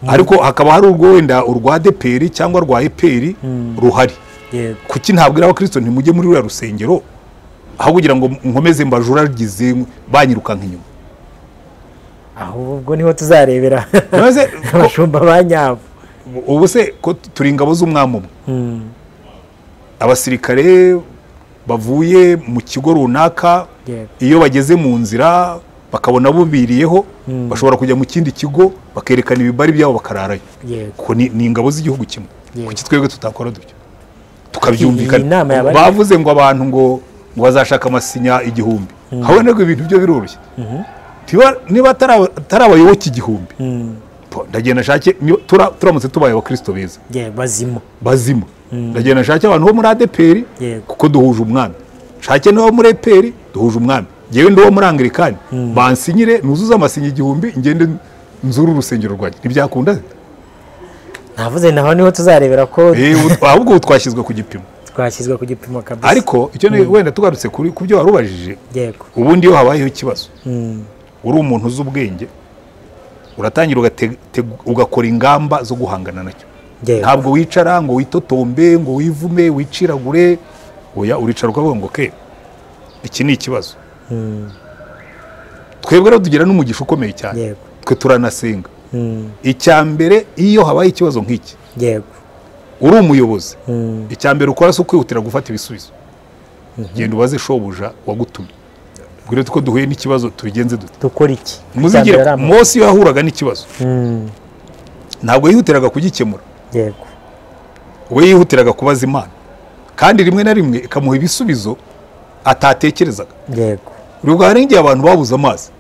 Ariko hakaba hari urwo wenda urwa ADEPR cyangwa rwa EPR ruhari. Yego. Kuki ntabwira abakristo ntimujye muri ruriya rusengero aho kugira ngo nkomeze mbajuragize banyirukanka inyuma? Ahubwo niho tuzarebera abashumba ba nyabo. Ubu se ko turi ingabo z'umwami umwe, abasirikare bavuye mu kigo runaka iyo bageze mu nzira bakabona bubiriyeho bashobora kujya mu kindi kigo bakerekana ibibari byabo bakararayo. Ko ni ingabo z'igihugu kimwe. Kuki twebwe tutakora dutyo tukabyumvikana? Bavuze ngo abantu ngo bazashaka amasinya 1000. Haboneka ibintu byo biroroshye. Niba atari abayoboke 1000, ndagenda nshake, turamutse tubaye abakristo beza bazima, ndagenda nshake abantu bo muri ADEPR kuko duhuje umwami, nshake n'abo muri EPR duhuje umwami, ngewe ndi uwo muri Anglikani, bansinyire nuzuze amasinya 1000 ngende nzuru urusengero rwanjye. Ntibyakunda. Navuze naho niho tuzarebera ko ahubwo twashyizwe ku gipimo. Twashyizwe ku gipimo kabisa. Ariko icyo wenda tugarutse kuri kubyo warubajije, ubundi iyo habayeho ikibazo uri umuntu uzi ubwenge uratangira ugakora ingamba zo guhangana nacyo. Ntabwo wicara ngo witotombe ngo wivume wiciragure, oya, uricara ukavuga ngo ke iki ni ikibazo. Twebwe rero tugira n'umugisha ukomeye cyane, twe turanasenga. Icya mbere iyo habaye ikibazo nk'iki, uri umuyobozi, icya mbere ukora si ukwihutira gufata ibisubizo. Genda ubaze shobuja wagutumye, ubwire ko duhuye n'ikibazo tubigenze dute, dukora iki. Muzigire Mose iyo yahuraga n'ikibazo ntabwo yihutiraga kugikemura. Yego. We yihutiraga kubaza Imana, kandi rimwe na rimwe ikamuha ibisubizo atatekerezaga. Yego. Urubwo hari igihe abantu babuze amazi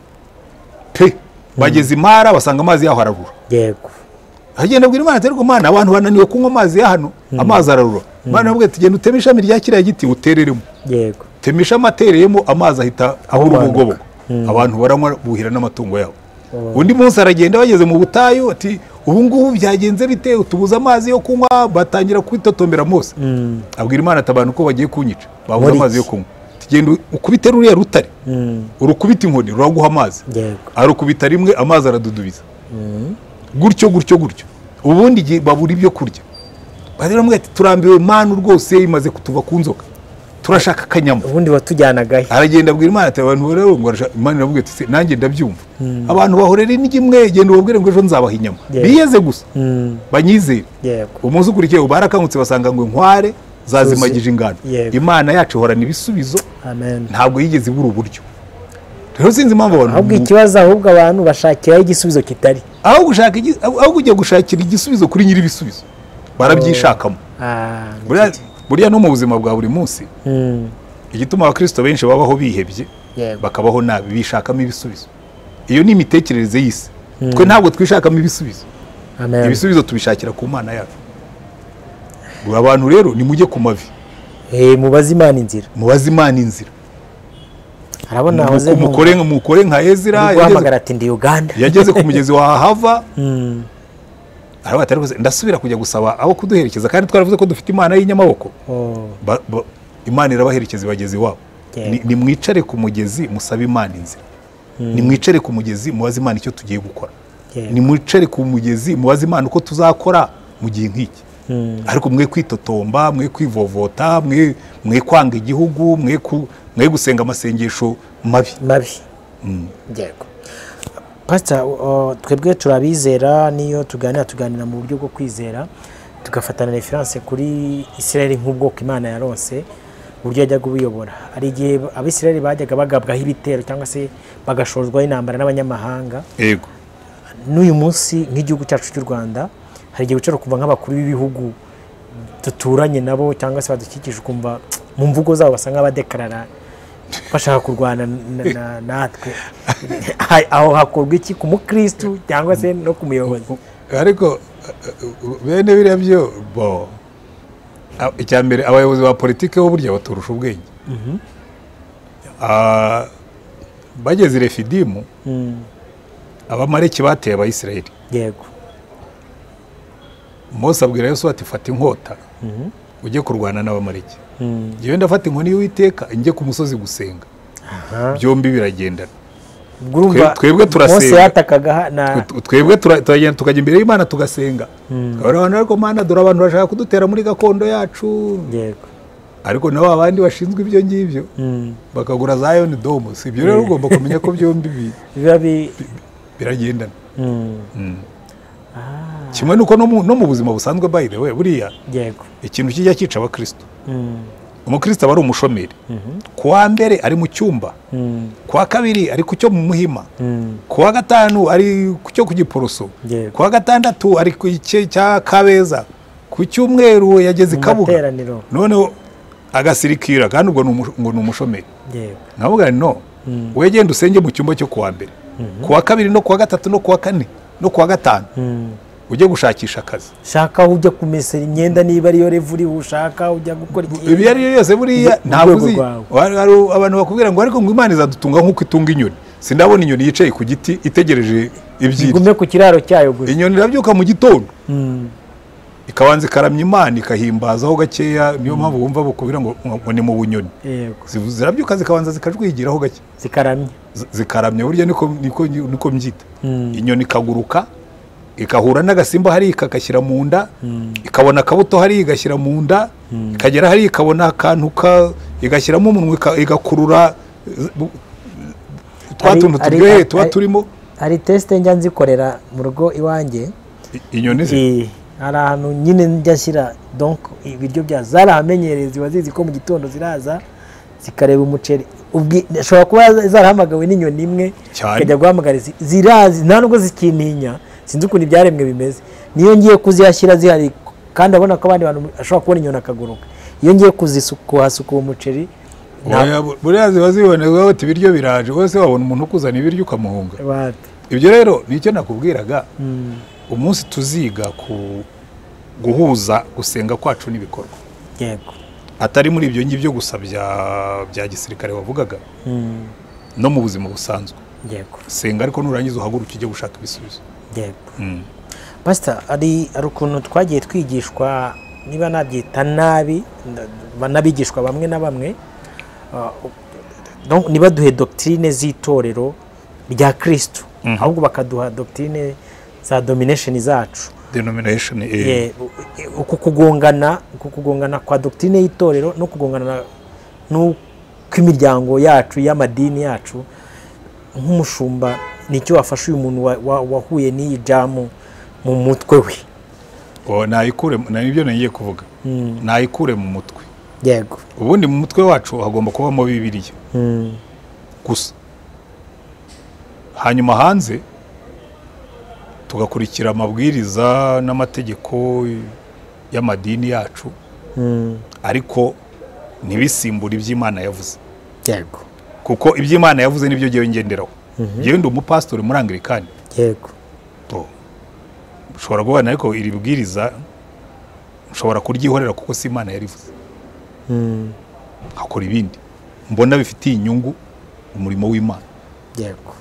pe, bageze imara basanga amazi yaho ararura. Yego. Agenda abwira Imana ati ariko Mana abantu bananiwe kunywa amazi ya hano, amazi ararura. Imana avuga ati genda uteme ishami rya kiriya giti utereremo. Yego. Temisha amatereyemo amazi ahita ahura ubugobogo, abantu baranywa buhira n'amatungo yabo. Undi munsi aragenda bageze mu butayu ati ubu ngubu byagenze bite, utubuza amazi yo kunywa, batangira kwitotombera Mose. Abwira Imana ati abantu ko bagiye kunyica babuze amazi yo kunywa, tugenda ukubite ruriya rutare, urukubita inkoni ruraguha amazi. Arukubita rimwe amazi aradudubiza. Gutyo gutyo gutyo. Ubundi babura ibyo kurya. Baramubwira ati turambiwe Mana rwose imaze kutuva ku nzoka, turashaka akanyama. Ubundi watujyanagahe? Aragenda abwira Imana ati abantu rero ngo Imana iravuga ati nanjye ndabyumva, abantu bahorera n'igimwe, genda ubabwire ngo ejo nzabaha inyama, biyeze gusa banyizere. Umunsi ukurikiye barakangutse basanga ngo inkware zazimagije ingano. Imana yacu ihorana ibisubizo. Amen. Ntabwo yigeze ibura uburyo. Rero sinzi impamvu abantu ahubwo ikibazo, ahubwo abantu bashakira igisubizo kitari, aho gushaka aho kujya gushakira igisubizo kuri nyiri ibisubizo barabyishakamo. Buriya no mu buzima bwa buri munsi, igituma abakristo benshi babaho bihebye bakabaho nabi, bishakamo ibisubizo. Iyo ni imitekerereze y'isi. Twe ntabwo twishakamo ibisubizo. Ibisubizo tubishakira ku Mana yacu. Abantu rero nimujye ku mavi, mubaze Imana inzira. Mubaze Imana inzira. Arabona hoze mukore nka Ezra yahamagara ati ndi Uganda, yageze ku mugezi wa Ahava. Aravuga ati ndasubira kujya gusaba abo kuduherekeza, kandi twaravuze ko dufite Imana y'inyamaboko. Imana irabaherekeza ibageze iwabo. Nimwicare ku mugezi musabe Imana inzira. Nimwicare ku mugezi mubaze Imana icyo tugiye gukora. Nimwicare ku mugezi mubaze Imana uko tuzakora mu gihe nk'iki. Ariko mwe kwitotomba, mwe kwivovota, mwe kwanga igihugu, mwe gusenga amasengesho mabi. Yego. Pastor, twebwe turabizera, niyo tuganira mu buryo bwo kwizera, tugafatana reference kuri Israel nk'ubwoko Imana yaronse, uburyo yajyaga ubuyobora. Hari igihe Abisirayeli bajyaga bagabwaho ibitero cyangwa se bagashozwaho intambara n'abanyamahanga. Yego. N'uyu munsi nk'igihugu cyacu cy'u Rwanda hari igihe ushobora kumva nk'abakuru b'ibihugu duturanye nabo cyangwa se badukikije, ukumva mu mvugo zabo basa nk'abadekarara bashaka kurwana natwe. Aho hakorwa iki ku mukristu cyangwa se no ku muyobozi? Ariko bene biriya byo bo, icya mbere abayobozi ba politike bo burya baturusha ubwenge. Bageze i Refidimu, Abamaleki bateye Abayisiraheli. Yego. Mose abwira Yosuwa ati fata inkota ujye kurwana n'Abamaleki. Njyewe ndafata inkoni y'Uwiteka njye ku musozi gusenga. Byombi biragendana. Twebwe turasenga. Twebwe turagenda tukajya imbere y'Imana tugasenga. Abantu ariko Mana dore abantu bashaka kudutera muri gakondo yacu. Yego. Ariko nabo abandi bashinzwe ibyo ngibyo bakagura Zion Dome. Si ibyo rero ugomba kumenya ko byombi biragendana. Kimwe nuko no mu buzima busanzwe, by the way, buriya yego ikintu kijya cyica abakristo. Umukristo aba ari umushomeri. Kuwa mbere ari mu cyumba, kuwa kabiri ari ku cyo mu Muhima, kuwa gatanu ari ku cyo ku Giporoso, kuwa gatandatu ari ku cya Kabeza, ku cyumweru yageze Kabuga, noneho agasirikira kandi ubwo ngo ni umushomeri. Nkavuga no we genda usenge mu cyumba cyo kuwa mbere, kuwa kabiri no kuwa gatatu no kuwa kane no kuwa gatanu ujye gushakisha akazi. Shaka ujya kumesera imyenda niba ariyo revuri ushaka ujya gukora iki. Ibi ari yose buriya ntabwo uzi. Abantu bakubwira ngo ariko ngo Imana izadutunga nkuko itunga inyoni. Sindabona inyoni yicaye ku giti itegereje ibyiri. Igume ku kiraro cyayo gusa. Inyoni irabyuka mu gitondo. Ikabanza ikaramya Imana ikahimbazaho gakeya, niyo mpamvu wumva bakubwira ngo ni mu bunyoni. Yego. Zirabyuka zikabanza zikajwigiraho gake. Zikaramya. Zikaramya burya niko mbyita. Inyoni ikaguruka ikahura n'agasimba hari ikagashyira mu nda, ikabona akabuto hari igashyira mu nda, ikagera hari ikabona akantu igashyiramo umunwa igakurura twa tuntu turyoheye tuba turimo. Hari test njya nzikorera mu rugo iwanjye. Inyoni ze hari ahantu nyine njya shyira donc ibiryo bya zarahamenyereye, ziba zizi ko mu gitondo ziraza zikareba umuceri. Ashobora kuba zarahamagawe n'inyoni imwe ikajya guhamagara zirazi, nta nubwo zikintinya. Sinzi ukuntu ibyaremwe bimeze. Niyo ngiye kuziyashyira zihari kandi abona ko abandi bantu ashobora kubona inyoni akaguruka. Iyo ngiye kuhasuka uwo muceri buriya ziba ziboneka bati ibiryo biraje, wese wabona umuntu ukuzana ibiryo ukamuhunga. Ibyo rero nicyo nakubwiraga. Umunsi tuziga ku guhuza gusenga kwacu n'ibikorwa. Yego. Atari muri ibyo ngibyo gusa bya gisirikare wavugaga, no mu buzima busanzwe. Yego. Senga ariko nurangiza uhaguruke ujye gushaka ibisubizo. Yego. Pastor, ari ukuntu twagiye twigishwa, niba nabyita nabi, banabigishwa bamwe na bamwe, donc nibaduhe doctrine z'itorero rya Kristo, ahubwo bakaduha doctrine za domination zacu. Denomination. Uku kugongana kwa doctrine y'itorero no kugongana n'ukw'imiryango yacu y'amadini yacu. Nk'umushumba nicyo wafasha uyu muntu wahuye n'iyi jamu mu mutwe we? Nayikure, nibyo nagiye kuvuga. Nayikure mu mutwe. Yego. Ubundi mu mutwe wacu hagomba kubamo Bibiliya gusa. Hanyuma hanze tugakurikira amabwiriza n'amategeko y'amadini yacu, ariko ntibisimbure iby'Imana yavuze. Yego. Kuko iby'Imana yavuze nibyo ngiye ngenderaho. Ngewe ndi umupasitori muri Anglikani. Yego. Ushobora kubona ariko iri bwiriza ushobora kuryihorera kuko si Imana yarivuze. Hakora ibindi mbona bifitiye inyungu umurimo w'Imana. Yego.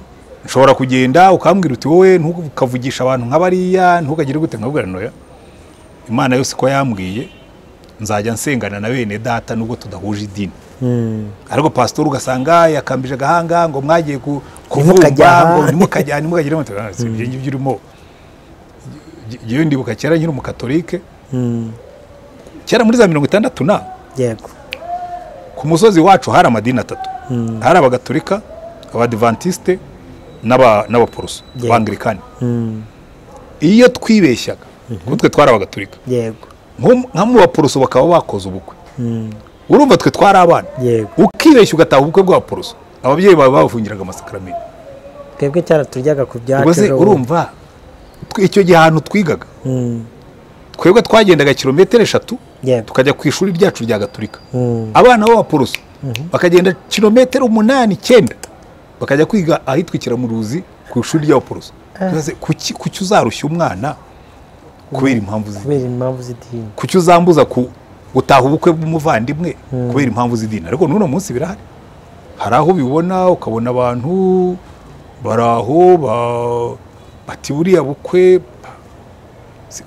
Nshobora kugenda ukambwira uti wowe ntukavugisha abantu nk'abariya, ntukagire gute, nkabwira noya. Imana yose ko yambwiye nzajya nsengana na bene data nubwo tudahuje idini. Ariko pastor ugasanga yakambije agahanga ngo mwagiye kuvumba ngo ntimukajyane ntimukagire muti ibyo ngibyo urimo. Ngewe ndibuka kera nkiri umukatolike, kera muri za 60 na yego, ku musozi wacu hari amadini atatu. Hari abagatolika, abadivantiste n'abaporoso b'Anglikani. Iyo twibeshyaga kuko twe twari abagatolika, yego, nka mu baporoso bakaba bakoze ubukwe, urumva twe twari abana, ukibeshya ugataha ubukwe bw'abaporoso, ababyeyi bawe babafungiraga amasakaramentu. Twebwe cyara turyaga ku byacu. Urumva icyo gihe ahantu twigaga twebwe twagendaga kilometero 3 tukajya ku ishuri ryacu rya Gatolika. Abana b'abaporoso bakagenda kilometero 8 9 bakajya kwiga ahitwikira mu ruzi ku ishuri ry'abaporoso. Kuki uzarushya umwana kubera impamvu z'idini? Kuki uzambuza gutaha ubukwe bw'umuvandimwe kubera impamvu z'idini? Ariko n'uno munsi birahari. Hari aho ubibona ukabona abantu baraho bati buriya bukwe,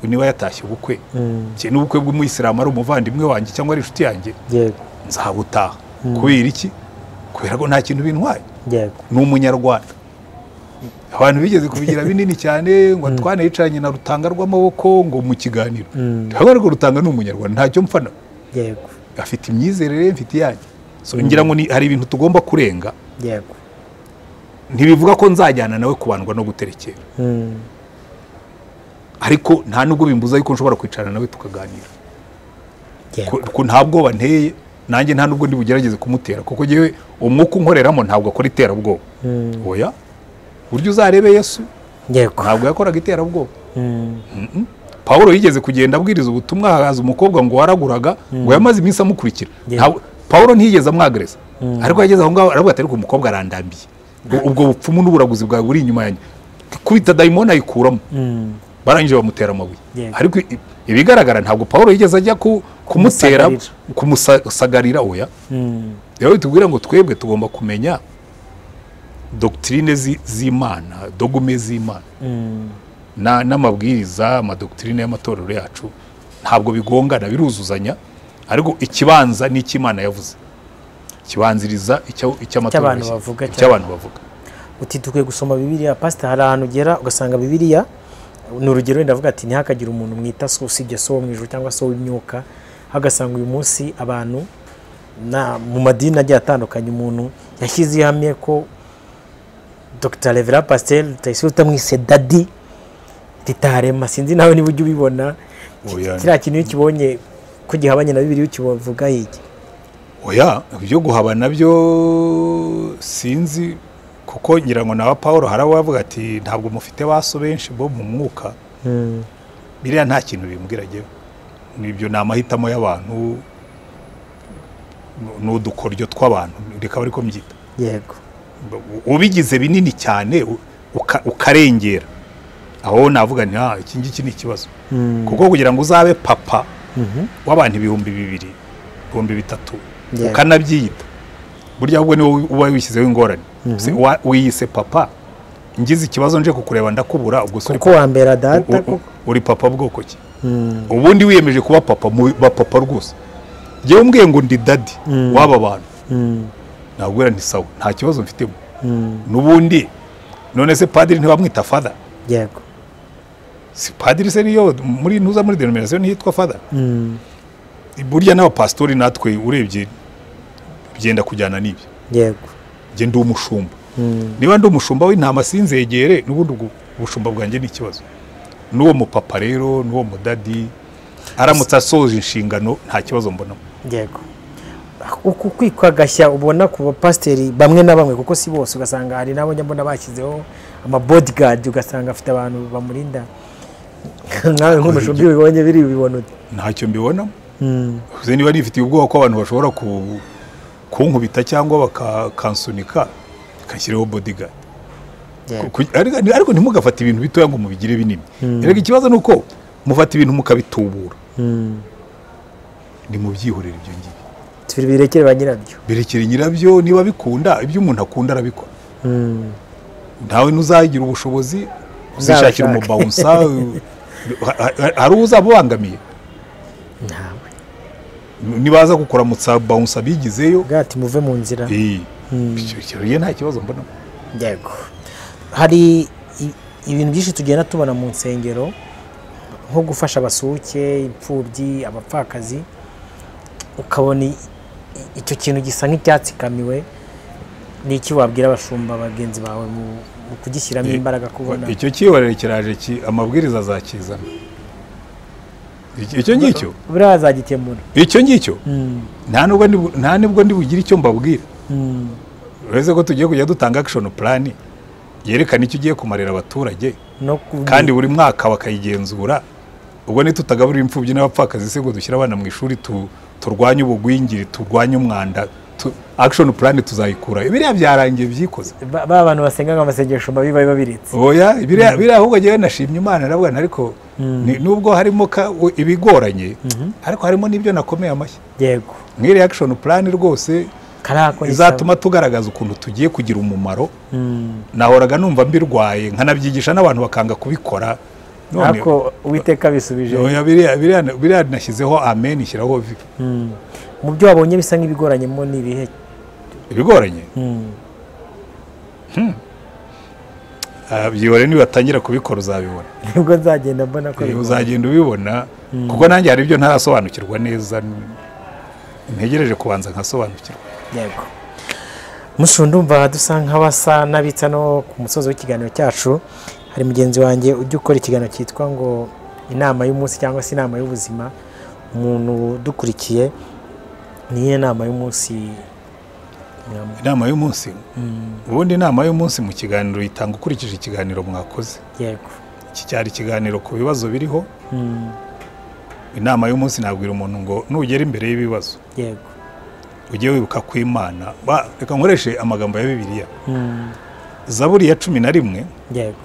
niba yatashye ubukwe, n'ubukwe bw'umuyisilamu ari umuvandimwe wanjye cyangwa ari inshuti yanjye, nzabutaha. Kubera iki? Kubera ko nta kintu bintwaye. Ni umunyarwanda. Abantu bigeze kubigira binini cyane ngo twanicaranye na Rutanga rw'amaboko ngo mu kiganiro. Ntabwo Rutanga ni umunyarwanda, ntacyo mfana. Yego. Afite imyizerere, mfite iyanjye. So ngira ngo hari ibintu tugomba kurenga. Yego. Ntibivuga ko nzajyana nawe kubandwa no guterekera. Ariko nta nubwo bimbuza yuko nshobora kwicarana nawe tukaganira. Ko nta bwoba nteye, nanjye nta nubwo ndi bugerageze kumutera, kuko jewe umwuka unkoreramo ntabwo akora iterabwoba. Oya. Buryo uzarebe Yesu. Yego. Ntabwo yakoraga iterabwoba. Paulo yigeze kugenda abwiriza ubutumwa, haza umukobwa ngo waraguraga, ngo yamaze iminsi amukurikira. Paulo ntiyigeze amwagresa. Ariko yageze aho ngaho aravuga ati ariko umukobwa arandambiye. Ubwo bupfumu n'uburaguzi bwawe buri inyuma yanjye. Kubita dayimoni ayikuramo. Barangije bamutera amabuye. Ariko ibigaragara ntabwo Paulo yigeze ajya kumutera, kumusagarira, oya. Rero bitubwira ngo twebwe tugomba kumenya doctrine z'Imana, dogme z'Imana. N'amabwiriza, amadoctrine y'amatorero yacu ntabwo bigongana, biruzuzanya, ariko ikibanza ni icy'Imana yavuze. Kibanziriza icy'amatorero bavuga, icy'abantu bavuga. Uti dukwiye gusoma Bibiliya, pastor, hari ahantu ugera ugasanga Bibiliya ni urugero, ndavuga ati ntihakagire umuntu mwita so usibye so mu ijuru cyangwa so w'imyuka, hagasanga uyu munsi abantu na mu madini agiye atandukanye umuntu yashyize ihamye ko Dr. Reverend Pasteur Rutayisire utamwise daddy ritarema, sinzi nawe niba ujya ubibona. Kiriya kintu iyo ukibonye ko gihabanye na Bibiliya ukivuga iki? Oya, ibyo guhabana byo sinzi, kuko ngira ngo na Paulo hari abavuga ati ntabwo mufite baso benshi bo mu mwuka. Biriya nta kintu bimbwira jewe. Nibyo ni amahitamo y'abantu, n'udukoryo tw'abantu, reka bari ko mbyita. Yego. Ubigize binini cyane ukarengera, aho navuga nti iki ngiki ni ikibazo. Kuko kugira ngo uzabe papa w'abantu 2000, 3000 ukanabyiyita, burya ahubwo niwe uba wishyizeho ingorane. Wiyise papa, ngize ikibazo nje kukureba ndakubura, ubwo kuko wambera data, uri papa bwoko ki? Ubundi wiyemeje kuba papa, ba papa rwose. Jewe umbwiye ngo ndi daddy w'aba bantu, nabwira nti sawa, nta kibazo mfitemo. Nubundi none se padiri ntibamwita father? Yego. Si padiri se niyo muri ntuza muri denomination ntitwa father? Burya n'aba pastori natwe urebye byenda kujyana n'ibyo. Yego. Nge ndi umushumba. Niba ndi umushumba w'intama sinzegere, n'ubundi ubushumba bwanjye ni ikibazo. N'uwo mupapa rero, n'uwo mudadi aramutse asoje inshingano nta kibazo mbonamo. Yego. Uku kwikagashya ubona ku bapasteri bamwe na bamwe, kuko si bose, ugasanga hari nabo njya mbona bashyizeho ama bodyguard, ugasanga afite abantu bamurinda. Nkawe nk'umushumbi ubibonye biri ubibona ute? Ntacyo mbibonamo. Uze niba nifitiye ubwoba ko abantu bashobora kunkubita cyangwa bakakansunika, kashyiraho bodyguard. Ariko ntimugafate ibintu bitoya ngo mubigire binini. Erega ikibazo nuko mufata ibintu mukabitubura. Ni mubyihorere ibyo ngibyo. Birekere ba nyirabyo. Birekere nyirabyo, niba bikunda, ibyo umuntu akunda arabikora. Ntawe nuzagira ubushobozi uzishakira umubawunsa, hari uzabubangamiye. Ntawe. Nibaza kukuramutsa bouncer bigizeyo, gati muve mu nzira. Icyo nta kibazo mbona. Yego. Hari ibintu byinshi tugenda tubona mu nsengero, nko gufasha abasuke, imfubyi, abapfakazi, ukabona icyo kintu gisa nk'icyatsikamiwe. Ni iki wabwira abashumba bagenzi bawe mu kugishyiramo imbaraga kubona icyo kiyorere kiraje, amabwiriza azakizana? Icyo ngicyo buriya azagikemura. Icyo ngicyo nta nubwo ndi bugire icyo mbabwira. Uretse ko tugiye kujya dutanga action plan yerekana icyo ugiye kumarira abaturage, kandi buri mwaka bakayigenzura. Ubwo nitutagaburira imfubyi n'abapfakazi se ngo dushyire abana mu ishuri, turwanye ubugwingiri, turwanye umwanda, action plan tuzayikura. Biriya byarangiye byikoze. Ba bantu basenga amasengesho mabi babiritse. Oya, biriya ahubwo jewe nashimye Imana, ndavuga ariko nubwo harimo ibigoranye, ariko harimo n'ibyo nakomeye amashyi. Yego. Nk'iri action plan rwose Izatuma tugaragaza ukuntu tugiye kugira umumaro. Nahoraga numva mbirwaye nkanabyigisha n'abantu bakanga kubikora. Ariko Uwiteka bisubije. Biriya nashyizeho amen, ishyiraho vi. Mu byo wabonye bisa nk'ibigoranye mo ni ibihe? Ibigoranye? Byihore nibatangira kubikora uzabibona. Nibwo nzagenda mbona ko uzagenda ubibona, kuko nanjye hari ibyo ntarasobanukirwa neza, ntegereje kubanza nkasobanukirwa. Yego. Mushumba, ndumva dusa nk'abasa n'abitsa no ku musozo w'ikiganiro cyacu. Hari mugenzi wanjye ujya ukora ikiganiro cyitwa ngo inama y'umunsi cyangwa se inama y'ubuzima. Umuntu dukurikiye niyo nama y'umunsi. Inama y'umunsi? Ubundi inama y'umunsi mu kiganiro itanga ukurikije ikiganiro mwakoze. Yego. Iki cyari ikiganiro ku bibazo biriho. Inama y'umunsi nabwira umuntu ngo nugera imbere y'ibibazo, yego, ujye wibuka ku Imana. Reka nkoreshe amagambo ya Bibiliya. Zaburi ya 11. Yego.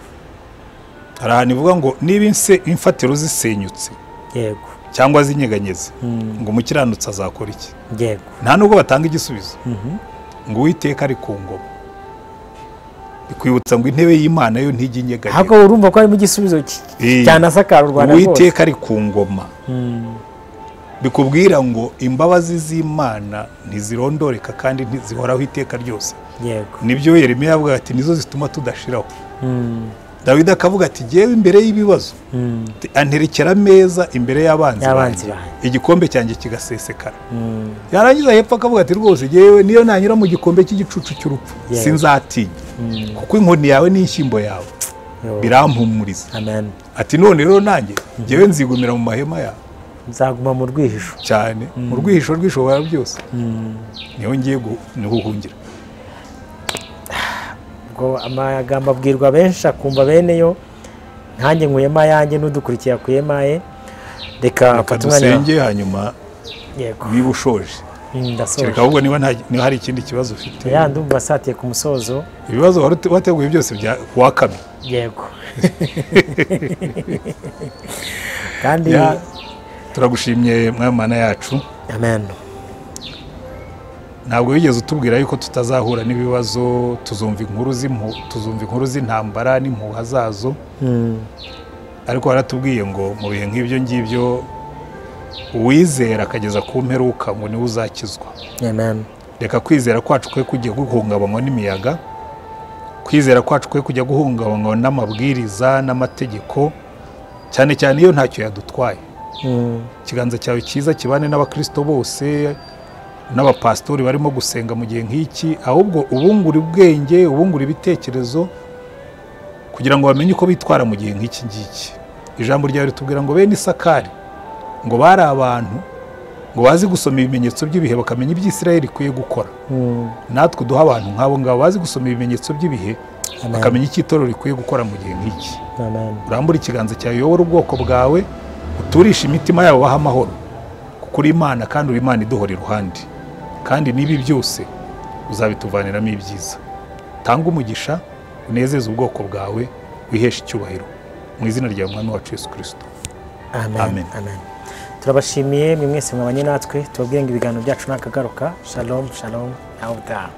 Hari ahantu ivuga ngo niba imfatiro zisenyutse, yego, cyangwa zinyeganyeze, ngo umukiranutsi azakora iki? Yego. Nta nubwo batanga igisubizo. Ngo Uwiteka ari ku ngoma. Bikwibutsa ngo intebe y'Imana yo ntijya inyeganyega. Ahubwo urumva ko harimo igisubizo cyanasakara u Rwanda rwose. Uwiteka ari ku ngoma. Bikubwira ngo imbabazi z'Imana ntizirondoreka kandi ntizihoraho iteka ryose. Yego. Nibyo Yeremiya yavuga ati nizo zituma tudashiraho. Dawidi akavuga ati jyewe imbere y'ibibazo anterekera ameza imbere y'abanzi banjye, igikombe cyanjye kigasesekara. Yarangiza hepfo akavuga ati rwose jyewe niyo nanyura mu gikombe cy'igicucu cy'urupfu sinzatinya, kuko inkoni yawe n'inshyimbo yawe birampumuriza. Amen. Ati none rero nanjye jyewe nzigumira mu mahema yawe, nzaguma mu rwihisho cyane, mu rwihisho rw'ishobora byose, niho ngiye guhungira. Amagambo abwirwa benshi akumva bene yo, nkanjye nkuyema yanjye n'udukurikiye akuyema ye. Reka dusenge hanyuma. Yego. Niba ushoje ndasoje. Ahubwo niba hari ikindi kibazo ufite. Ya, ndumva asatiye ku musozo. Ibibazo wateguye byose bya wakamye. Yego. Kandi turagushimye Mwana yacu. Amen. Ntabwo wigeze utubwira yuko tutazahura n'ibibazo, tuzumva inkuru z'intambara n'impuha zazo. Ariko waratubwiye ngo mu bihe nk'ibyo ngibyo uwizera akageza ku mperuka ngo niwe uzakizwa. Amen. Reka kwizera kwacu kwe kujya guhungabanywa n'imiyaga, kwizera kwacu kwe kujya guhungabanywa n'amabwiriza n'amategeko, cyane cyane iyo ntacyo yadutwaye. Ikiganza cyawe cyiza kibane n'abakristo bose n'abapastori barimo gusenga mu gihe nk'iki, ahubwo ubungura ubwenge, ubungura ibitekerezo kugira ngo bamenye uko bitwara mu gihe nk'iki ngiki. Ijambo ryawe ritubwira ngo bene Isakari ngo bari abantu ngo bazi gusoma ibimenyetso by'ibihe bakamenya ibyo Isirayeli ikwiye gukora. Natwe duha abantu nk'abo ngabo bazi gusoma ibimenyetso by'ibihe bakamenya icyo itorero rikwiye gukora mu gihe nk'iki. Urambure ikiganza cyawe uyobore ubwoko bwawe, uturishe imitima yabo baha amahoro, kuko uri Imana kandi uri Imana iduhora iruhande. Kandi n'ibi byose uzabituvaniramo ibyiza. Tanga umugisha, unezeze ubwoko bwawe, wiheshe icyubahiro. Mu izina rya Mwami wacu Yesu Kristo. Amen. Amen. Turabashimiye mwe mwese mwabanye natwe, tubabwire ngo ibiganiro byacu nakagaruka. Shalom, shalom, nawe utaha.